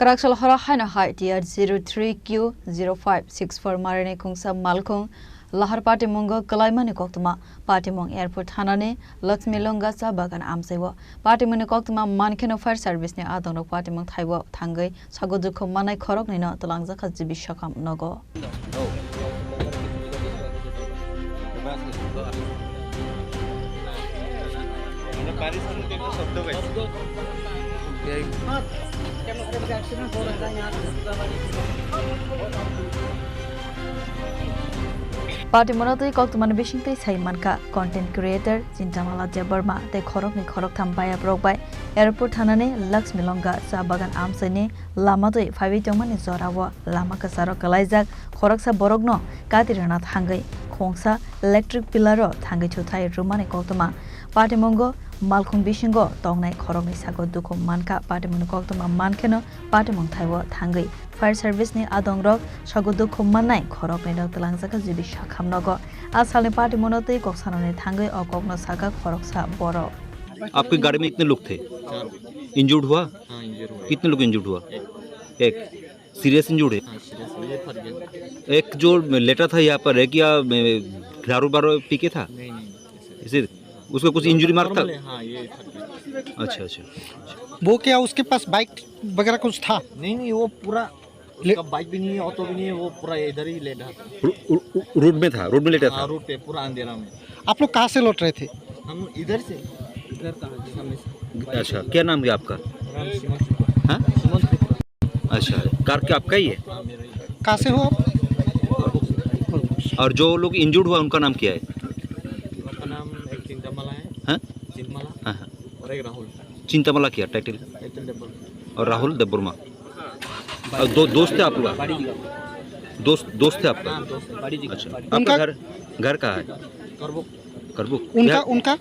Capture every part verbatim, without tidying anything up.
Kwraksal horo haino hai T R zero three Q zero five six four marini kungsa malkhung lahar patimungo kwlaimani koktwma. Patimung airport thanani Lakshmi Longa cha bagan amchaiwo. Patimungni koktwma mankheno fire service ni adongrok patimung thaibo thangwi sago dukhu manai khoroknwino twlangjakha G B Sakham nogo. Patimungno twi koktwmani bisingtwi sai mankha content creator Chintamala Debbarma tei khoroknwi khoroktham bayaprok bai airport thanani Lakshmi Longa cha bagan amchaini lama twi phaiwi tongmani jorao lama kwcharo kwlaijak khoroksa borokno kati rwna thangwi khongsa electric pillar o thangwi thuthai rwmani koktwma. Patimungo malkhung bisingo tongnai khoroknwi sago dukhu mankha. Patimungni koktwma mankheno patimung thaibo thangwi fire service ni adongrok sago dukhu mannai khoroknwino twlangjakha G B Sakham nogo. A salni patimungno twi kok sanani thangwi o kokno sakha khoroksa borok. आपकी गाड़ी में कितने लोग थे? चार। इंजर्ड हुआ? हाँ, इंजर्ड हुआ। कितने लोग इंजर्ड हुआ? एक। एक। सीरियस इंजर्ड है? हाँ, सीरियस है, ये फट गया। एक जो लेटा था यहाँ पर, है क्या, दारू वारू पी के था? नहीं, नहीं, ऐसे। इसे, उसको कुछ इंजरी मार था? नॉर्मल है, हाँ, ये फट गया। अच्छा, अच्छा। वो क्या उसके पास बाइक वगैरह कुछ था? नहीं, नहीं, वो पूरा ले- उसका बाइक भी नहीं है, ऑटो भी नहीं है, वो पूरा इधर ही लेटा था। रो-, रो-, रोड में था, रोड में लेटा हाँ, था? रोड पे, पूरा अंधेरा में। आप लोग कहाँ से लौट रहे थे? हम इधर से। इधर कहाँ से? सामने से। अच्छा, क्या नाम है आपका? मेरा नाम सुमन त्रिपुरा। हाँ? सुमन त्रिपुरा। अच्छा, कार क्या आपका ही है? हाँ, मेरा ही है। कहाँ से हो आप? और जो लोग इंजर्ड हुआ, उनका नाम क्या है? उनका नाम एक चिंतामाला है। हाँ? चिंतमाला। हाँ, हाँ। और एक राहुल। चिंतामाला क्या टाइटल? Title double. और राहुल देबबर्मा। और दो, दोस्त है आपका? दोस्त, दोस्त है आपका? हाँ, दोस्त है। अच्छा। आपका उनका घर, घर कहाँ है? करबुक। करबुक। उनका, यहाँ उनका?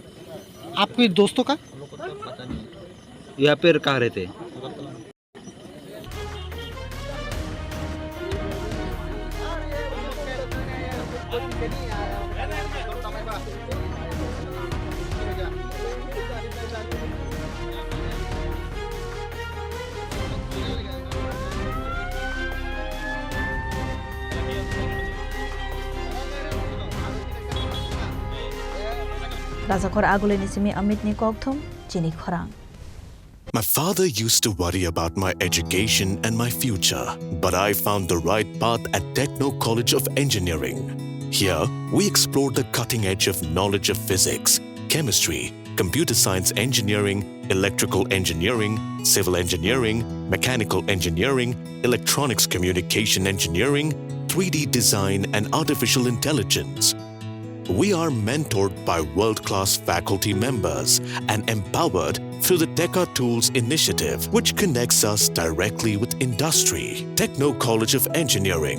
आपके दोस्तों का? हम लोग को तो पता नहीं है। यहाँ पर कहाँ रहते हैं? अगरतला में। Rajakhor Agulini simi Amitni kokthum, chini khorang. My father used to worry about my education and my future, but I found the right path at Techno College of Engineering. Here, we explore the cutting edge of knowledge of physics, chemistry, computer science engineering, electrical engineering, civil engineering, mechanical engineering, electronics communication engineering, three D design, and artificial intelligence. We are mentored by world-class faculty members and empowered through the Teka Tools initiative, which connects us directly with industry. Techno College of Engineering,